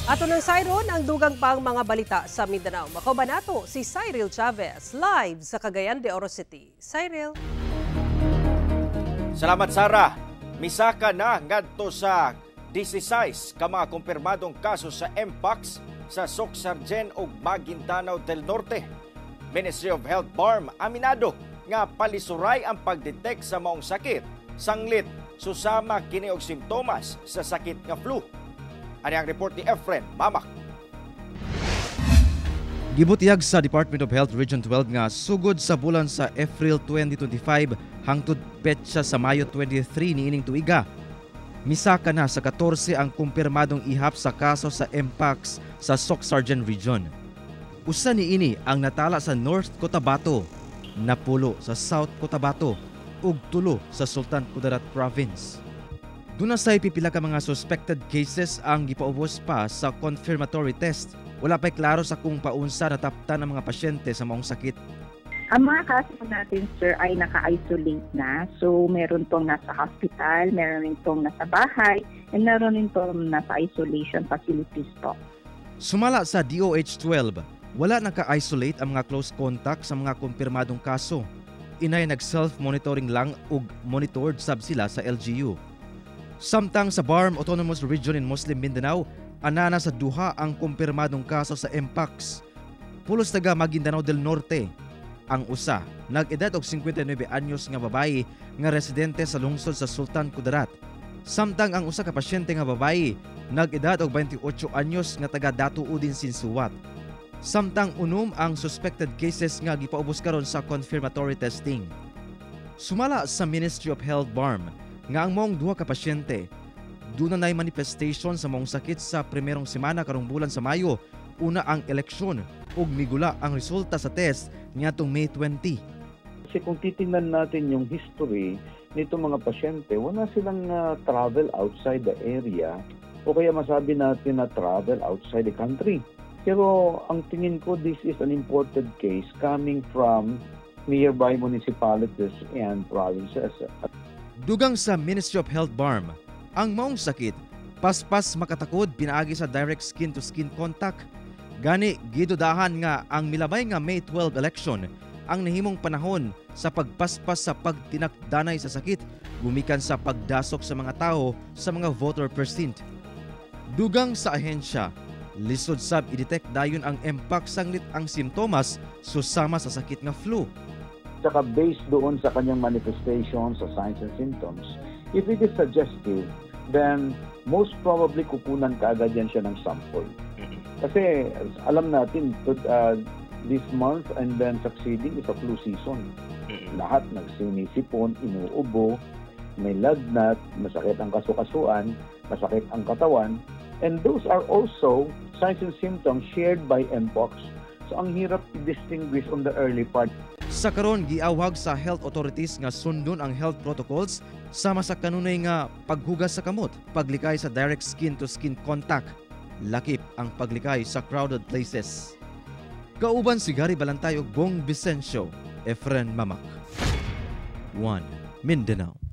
Ato nang sayron ang dugang pang mga balita sa Mindanao. Makauban nato si Cyril Chavez live sa Cagayan de Oro City. Cyril. Salamat, Sara. Misaka na ngadto sa 16 ka mga kumpirmadong kaso sa Mpox sa Soccsksargen ug Maguindanao del Norte. Ministry of Health BARMM aminado nga palisuray ang pagdetect sa maong sakit sanglit susama kini og simptomas sa sakit nga flu. Ani ang report ni Efren Mamak. Gibutiyag sa Department of Health Region 12 nga sugod sa bulan sa April 2025 hangtod petsa sa Mayo 23 niining tuiga, misaka na sa 14 ang kumpirmadong ihap sa kaso sa Mpox sa Soccsksargen Region. Usa niini ang natala sa North Cotabato, napulo sa South Cotabato ug 3 sa Sultan Kudarat Province. Duna say pipila ka mga suspected cases ang gipaubos pa sa confirmatory test. Wala pa'y klaro sa kung paunsa nataptan ang mga pasyente sa maong sakit. Ang mga kaso natin, sir, ay naka-isolate na. So, meron pong nasa hospital, meron rin pong nasa bahay, and meron rin pong nasa isolation facilities po. Sumala sa DOH 12, wala naka-isolate ang mga close contact sa mga kumpirmadong kaso. Inay nag-self-monitoring lang ug monitored sab sila sa LGU. Samtang sa BARMM Autonomous Region in Muslim Mindanao, anana sa 2 ang kumpirmadong kaso sa Mpox. Pulos taga Maguindanao del Norte. Ang usa, nag-edad og 59 anyos nga babayi nga residente sa lungsod sa Sultan Kudarat. Samtang ang usa ka pasyente nga babayi, nag-edad og 28 anyos nga taga Datu Odin Sinsuat. Samtang 6 ang suspected cases nga gipaubos karon sa confirmatory testing. Sumala sa Ministry of Health BARMM nga ang maong 2 ka pasyente duna nay manifestation sa maong sakit sa primerong semana karong bulan sa Mayo, una ang eleksyon ug migula ang resulta sa test niadtong May 20. Kasi kung titingnan natin yung history nitong mga pasyente, wala silang travel outside the area o kaya masabi natin na travel outside the country. Pero ang tingin ko, this is an imported case coming from nearby municipalities and provinces. Dugang sa Ministry of Health BARMM, ang maong sakit paspas makatakod pinaagi sa direct skin-to-skin contact. Gani gidudahan nga ang milabay nga May 12 election ang nahimong panahon sa pagpaspas sa pagtinakdanay sa sakit gumikan sa pagdasok sa mga tao sa mga voter precinct. Dugang sa ahensya, lisod sab i-detect dayon ang Mpox sanglit ang simptomas susama sa sakit nga flu. Tsaka based doon sa kanyang manifestation, sa signs and symptoms, if it is suggestive, then most probably kukunan kaagad yan siya ng sample. Kasi alam natin, this month and then succeeding is a flu season. Lahat nagsinisipon, inuubo, may lagnat, masakit ang kasukasuan, masakit ang katawan, and those are also signs and symptoms shared by Mpox. So ang hirap i-distinguish on the early part. Sa karon giawhag sa health authorities nga sundon ang health protocols sama sa kanunay nga paghugas sa kamot, paglikay sa direct skin-to-skin contact, lakip ang paglikay sa crowded places. Kauban si Gary Balantay ug Bong Vicencio, Efren Mamak. 1 Mindanao.